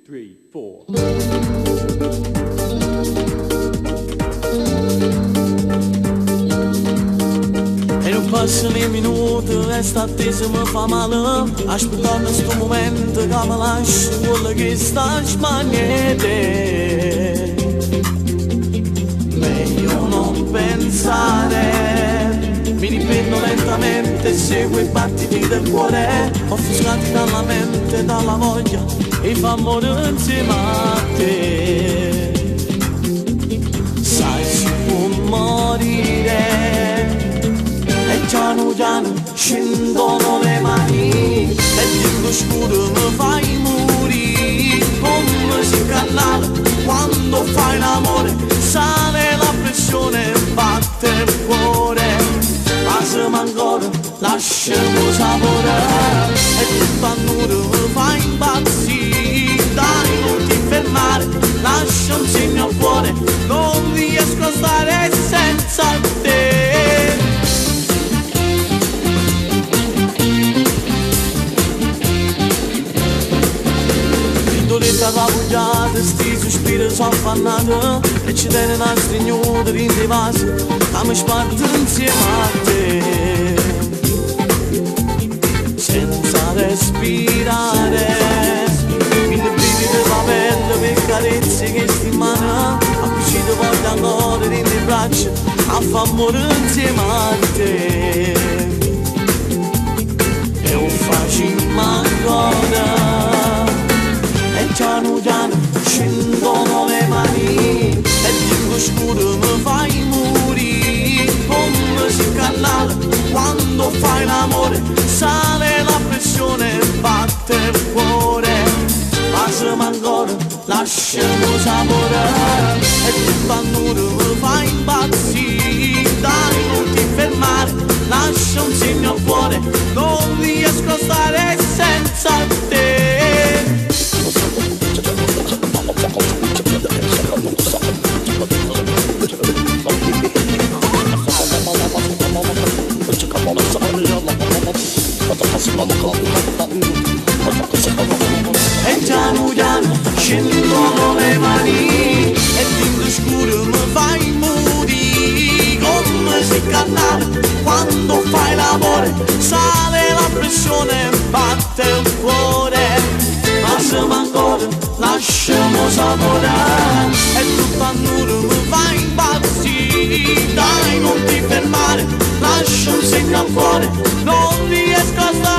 Three, four. E nun passano 'e minute e st'attesa me fa male. Aspettanno stu mumento ca me lascia 'ncuollo chesta smania 'e te. Meglio non pensare. Mi riprendo lentamente e seguo i battiti del cuore. Offuscati dalla mente e dalla voglia 'e fa ammore 'nzieme a te. Sai si può morire. E chianu chianu scendono le mani e dint' 'o scuro me fai murì. Comme si 'ncannata quando fai l'amore sale la pressione batte il cuore. Vasame ancora, lasciame 'o sapore e tutto annuro me fai impazzì. Dai non ti fermare, lascia un segno al cuore, non riesco a stare senza te. Dint' 'o lietto arravugliate sti suspire so' affannate e ce teneno astrignute dint' 'e vase ca me sparto 'nzieme a te. Senza respirare. Mille brivide p' 'a pelle p' 'e carezze 'e chesti mmane accussì te voglio ancora dint' 'e braccia a fa ammore 'nzieme a te. E 'o facimmo ancora. E chianu chianu scendono le mani e dint' 'o scuro me fai murì. Comme si 'ncannata quando fai l'amore sale la pressione batte il cuore. Vasame ancora, lasciame 'o sapore e tutto annuro me fai impazzì. Dai non ti fermare, lascia un segno al cuore, non riesco a stare senza te. E chianu chianu scendono le mani e dint' 'o scuro me fai murì. Comme si 'ncannata quando fai l'amore sale la pressione batte il cuore. Vasame ancora, lasciame 'o sapore e tutto annuro me fai impazzì. Dai non ti fermare, lascia un segno al cuore, non riesco a stare.